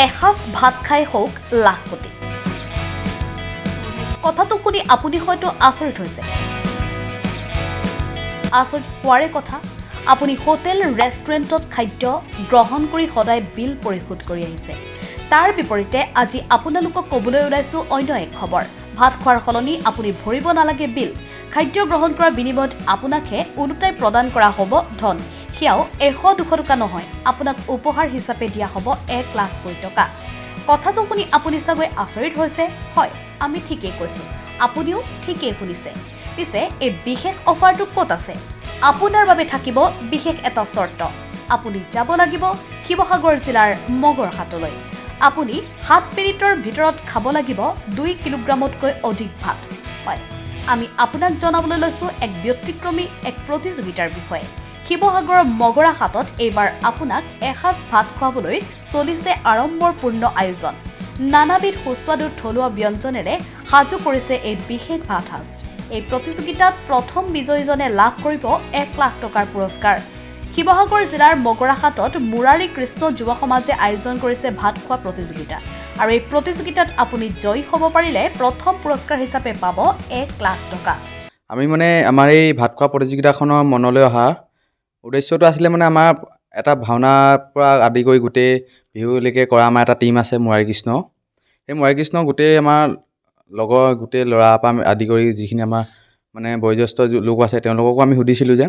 এসাঁজ ভাত খাই হওক লাখপতি। কথাটো শুনি আপুনি হয়তো আচৰিত হৈছে। আচৰিত হোৱাৰে কথা, আপুনি হোটেল ৰেষ্টুৰেণ্টত খাদ্য গ্ৰহণ কৰি সদায় বিল পৰিশোধ কৰি আহিছে। তাৰ বিপৰীতে আজি আপোনালোকক ক'বলৈ ওলাইছোঁ অন্য এক খবৰ। ভাত খোৱাৰ সলনি আপুনি ভৰিব নালাগে বিল। খাদ্য গ্ৰহণ কৰাৰ বিনিময়ত আপোনাকহে ওলোটাই প্ৰদান কৰা হ'ব ধন। সেয়াও 100-200 টকা নহয়, আপোনাক উপহাৰ হিচাপে দিয়া হ'ব 1 লাখকৈ টকা। কথাটো শুনি আপুনি চাগৈ আচৰিত হৈছে। হয়, আমি ঠিকেই কৈছোঁ, আপুনিও ঠিকেই শুনিছে। পিছে এই বিশেষ অফাৰটো ক'ত আছে? আপোনাৰ বাবে থাকিব বিশেষ এটা চৰ্ত। আপুনি যাব লাগিব শিৱসাগৰ জিলাৰ মগৰহাটলৈ। আপুনি 7 মিনিটৰ ভিতৰত খাব লাগিব 2 কিলোগ্ৰামতকৈ অধিক ভাত। হয়, আমি আপোনাক জনাবলৈ লৈছোঁ এক ব্যতিক্ৰমী এক প্ৰতিযোগিতাৰ বিষয়ে। শিৱসাগৰৰ মগৰাহাটত এইবাৰ আপোনাক এসাঁজ ভাত খুৱাবলৈ চলিছে আড়ম্বৰপূৰ্ণ আয়োজন। নানাবিধ সুস্বাদু থলুৱা ব্যঞ্জনেৰে সাজু কৰিছে এই বিশেষ ভাতসাঁজ। এই প্ৰতিযোগিতাত প্ৰথম বিজয়ীজনে লাভ কৰিব 1 লাখ টকাৰ পুৰস্কাৰ। শিৱসাগৰ জিলাৰ মগৰাহাটত মুৰাৰী কৃষ্ণ যুৱ সমাজে আয়োজন কৰিছে ভাত খোৱা প্ৰতিযোগিতা। আৰু এই প্ৰতিযোগিতাত আপুনি জয়ী হ'ব পাৰিলে প্ৰথম পুৰস্কাৰ হিচাপে পাব 1 লাখ টকা। আমি মানে আমাৰ এই ভাত খোৱা প্ৰতিযোগিতাখনৰ মনলৈ অহা উদ্দেশ্যটো আছিলে, মানে আমাৰ এটা ভাওনাৰ পৰা আদি কৰি গোটেই বিহুলৈকে কৰা আমাৰ এটা টীম আছে মুৰাৰী কৃষ্ণ। সেই মুৰাৰী কৃষ্ণ গোটেই আমাৰ লগৰ গোটেই ল'ৰাৰ পৰা আদি কৰি যিখিনি আমাৰ মানে বয়োজ্যেষ্ঠ লোক আছে, তেওঁলোককো আমি সুধিছিলোঁ যে।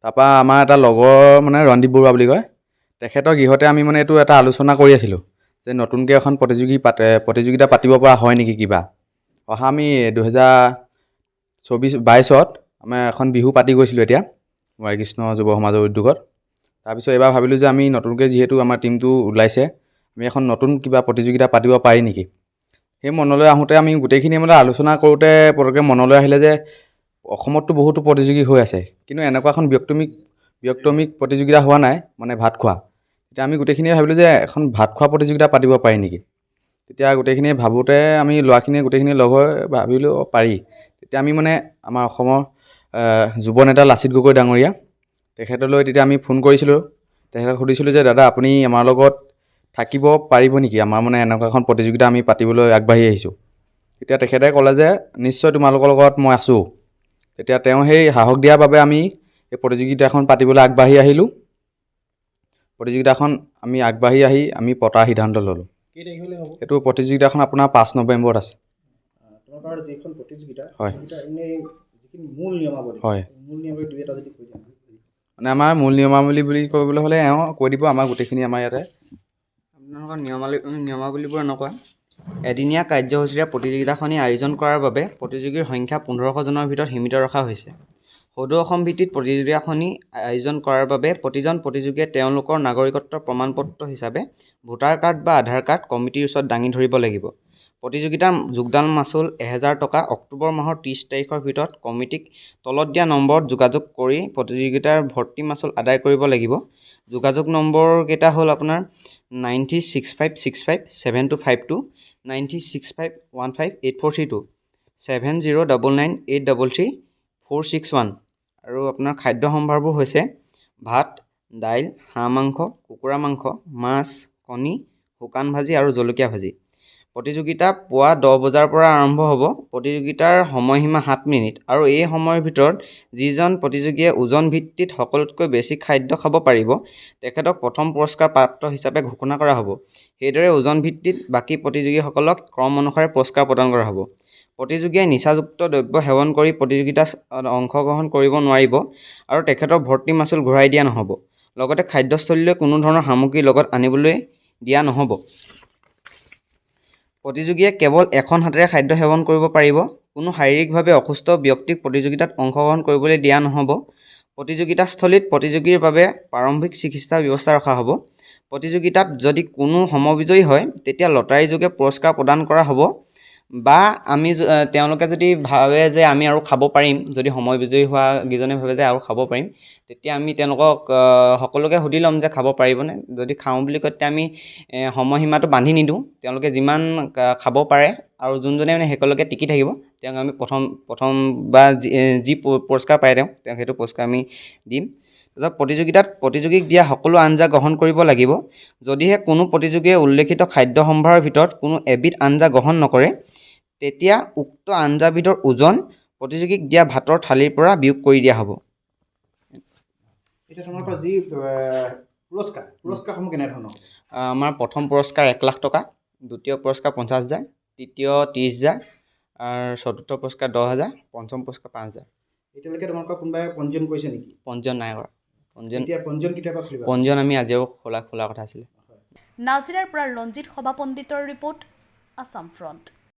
তাৰপৰা আমাৰ এটা লগৰ, মানে ৰণদীপ বৰুৱা বুলি কয়, তেখেতৰ গৃহতে আমি মানে এইটো এটা আলোচনা কৰি আছিলোঁ যে নতুনকৈ এখন প্ৰতিযোগিতা পাতিব পৰা হয় নেকি কিবা। অহা আমি 2024 22ত আমাৰ এখন বিহু পাতি গৈছিলোঁ এতিয়া মুৰাৰী কৃষ্ণ যুৱ সমাজৰ উদ্যোগত। তাৰপিছত এইবাৰ ভাবিলোঁ যে আমি নতুনকৈ যিহেতু আমাৰ টীমটো ওলাইছে, আমি এখন নতুন কিবা প্ৰতিযোগিতা পাতিব পাৰি নেকি। সেই মনলৈ আহোঁতে আমি গোটেইখিনি মানে আলোচনা কৰোঁতে পটককৈ মনলৈ আহিলে যে অসমততো বহুতো প্ৰতিযোগী হৈ আছে, কিন্তু এনেকুৱা এখন ব্যক্তিমিক প্ৰতিযোগিতা হোৱা নাই, মানে ভাত খোৱা। তেতিয়া আমি গোটেইখিনিয়ে ভাবিলোঁ যে এখন ভাত খোৱা প্ৰতিযোগিতা পাতিব পাৰি নেকি। তেতিয়া গোটেইখিনিয়ে ভাবোঁতে আমি ল'ৰাখিনিয়ে গোটেইখিনি লগ হৈ ভাবিলোঁ পাৰি। তেতিয়া আমি মানে আমাৰ অসমৰ যুৱ নেতা লাচিত গগৈ ডাঙৰীয়া, তেখেতলৈ তেতিয়া আমি ফোন কৰিছিলোঁ। তেখেতক সুধিছিলোঁ যে দাদা, আপুনি আমাৰ লগত থাকিব পাৰিব নেকি? আমাৰ মানে এনেকুৱা এখন প্ৰতিযোগিতা আমি পাতিবলৈ আগবাঢ়ি আহিছোঁ। তেতিয়া তেখেতে ক'লে যে নিশ্চয় তোমালোকৰ লগত মই আছোঁ। তেতিয়া তেওঁ সেই সাহস দিয়াৰ বাবে আমি এই প্ৰতিযোগিতাখন পাতিবলৈ আগবাঢ়ি আহিলোঁ। প্ৰতিযোগিতাখন আমি আগবাঢ়ি আহি আমি পতাৰ সিদ্ধান্ত ল'লোঁ। কেই তাৰিখলৈ হ'ব? এইটো প্ৰতিযোগিতাখন আপোনাৰ 5 নৱেম্বৰত আছে। তোমালোকৰ যিখন প্ৰতিযোগিতা, প্ৰতিযোগিতা এনেই যিখিনি মূল নিয়মাৱলী, মূল নিয়মাৱলী দুই এটা যদি কৈ দিয়া। মানে আমাৰ মূল নিয়মাৱলী বুলি ক'বলৈ হ'লে এওঁ কৈ দিব আমাৰ গোটেইখিনি আমাৰ ইয়াতে। আপোনালোকৰ নিয়মাৱলীবোৰ এনেকুৱা: এদিনীয়া কাৰ্যসূচীৰে প্ৰতিযোগিতাখনি আয়োজন কৰাৰ বাবে প্ৰতিযোগীৰ সংখ্যা 1500জনৰ ভিতৰত সীমিত ৰখা হৈছে। সদৌ অসম ভিত্তিত প্ৰতিযোগিতাখনি আয়োজন কৰাৰ বাবে প্ৰতিজন প্ৰতিযোগীয়ে তেওঁলোকৰ নাগৰিকত্ব প্ৰমাণপত্ৰ হিচাপে ভোটাৰ কাৰ্ড বা আধাৰ কাৰ্ড কমিটিৰ ওচৰত দাঙি ধৰিব লাগিব। প্ৰতিযোগিতাৰ যোগদান মাচুল 1000 টকা অক্টোবৰ মাহৰ 30 তাৰিখৰ ভিতৰত কমিটিক তলত দিয়া নম্বৰত যোগাযোগ কৰি প্ৰতিযোগিতাৰ ভৰ্তি মাচুল আদায় কৰিব লাগিব। যোগাযোগ নম্বৰকেইটা হ'ল আপোনাৰ 9365657252, 9365158432, 7099833461। আৰু আপোনাৰ খাদ্য সম্ভাৰবোৰ হৈছে ভাত, দাইল, হাঁহ মাংস, কুকুৰা মাংস, মাছ, কণী, শুকান ভাজি আৰু জলকীয়া ভাজি। প্ৰতিযোগিতা পুৱা 10 বজাৰ পৰা আৰম্ভ হ'ব। প্ৰতিযোগিতাৰ সময়সীমা 7 মিনিট আৰু এই সময়ৰ ভিতৰত যিজন প্ৰতিযোগীয়ে ওজন ভিত্তিত সকলোতকৈ বেছি খাদ্য খাব পাৰিব, তেখেতক প্ৰথম পুৰস্কাৰ প্ৰাপ্ত হিচাপে ঘোষণা কৰা হ'ব। সেইদৰে ওজন ভিত্তিত বাকী প্ৰতিযোগীসকলক ক্ৰম অনুসাৰে পুৰস্কাৰ প্ৰদান কৰা হ'ব। প্ৰতিযোগীয়ে নিচাযুক্ত দ্ৰব্য সেৱন কৰি প্ৰতিযোগিতাত অংশগ্ৰহণ কৰিব নোৱাৰিব আৰু তেখেতৰ ভৰ্তি মাচুল ঘূৰাই দিয়া নহ'ব। লগতে খাদ্যস্থলীলৈ কোনো ধৰণৰ সামগ্ৰী লগত আনিবলৈ দিয়া নহ'ব। প্ৰতিযোগীয়ে কেৱল এখন হাতেৰে খাদ্য সেৱন কৰিব পাৰিব। কোনো শাৰীৰিকভাৱে অসুস্থ ব্যক্তিক প্ৰতিযোগিতাত অংশগ্ৰহণ কৰিবলৈ দিয়া নহ'ব। প্ৰতিযোগিতাস্থলীত প্ৰতিযোগীৰ বাবে প্ৰাৰম্ভিক চিকিৎসাৰ ব্যৱস্থা ৰখা হ'ব। প্ৰতিযোগিতাত যদি কোনো সমবিজয়ী হয়, তেতিয়া লটাৰী যোগে পুৰস্কাৰ প্ৰদান কৰা হ'ব বা আমি তেওঁলোকে যদি ভাবে যে আমি আৰু খাব পাৰিম, যদি সময় বিজয়ী হোৱাকেইজনে ভাবে যে আৰু খাব পাৰিম, তেতিয়া আমি তেওঁলোকক সকলোকে সুধি ল'ম যে খাব পাৰিবনে। যদি খাওঁ বুলি কয়, তেতিয়া আমি সময়সীমাটো বান্ধি নিদিওঁ। তেওঁলোকে যিমান খাব পাৰে আৰু যোনজনে মানে শেষলৈকে টিকি থাকিব, তেওঁক আমি প্ৰথম প্ৰথম বা যি যি পুৰস্কাৰ পায়, তেওঁক সেইটো পুৰস্কাৰ আমি দিম। তাৰপিছত প্ৰতিযোগিতাত প্ৰতিযোগীক দিয়া সকলো আঞ্জা গ্ৰহণ কৰিব লাগিব। যদিহে কোনো প্ৰতিযোগীয়ে উল্লেখিত খাদ্য সম্ভাৰৰ ভিতৰত কোনো এবিধ আঞ্জা গ্ৰহণ নকৰে, তেতিয়া উক্ত আঞ্জাবিধৰ ওজন প্ৰতিযোগীক দিয়া ভাতৰ থালিৰ পৰা বিয়োগ কৰি দিয়া হ'ব। এতিয়া তোমালোকৰ যি পুৰস্কাৰ, পুৰস্কাৰসমূহ কেনেধৰণৰ হ'ব? আমাৰ প্ৰথম পুৰস্কাৰ 1 লাখ টকা, দ্বিতীয় পুৰস্কাৰ 50 হাজাৰ, তৃতীয় 30 হাজাৰ আৰু চতুৰ্থ পুৰস্কাৰ 10 হাজাৰ, পঞ্চম পুৰস্কাৰ 5 হাজাৰ। এতিয়ালৈকে তোমালোকৰ কোনোবাই পঞ্জীয়ন কৰিছে নেকি? পঞ্জীয়ন নাই কৰা। পঞ্জীয়ন এতিয়া পঞ্জীয়ন কেতিয়াৰ পৰা খুলিবা? পঞ্জীয়ন আমি আজিও খোলা কথা আছিলে। নাজিৰাৰ পৰা ৰঞ্জিত সভাপণ্ডিতৰ ৰিপৰ্ট, আছাম ফ্ৰণ্ট।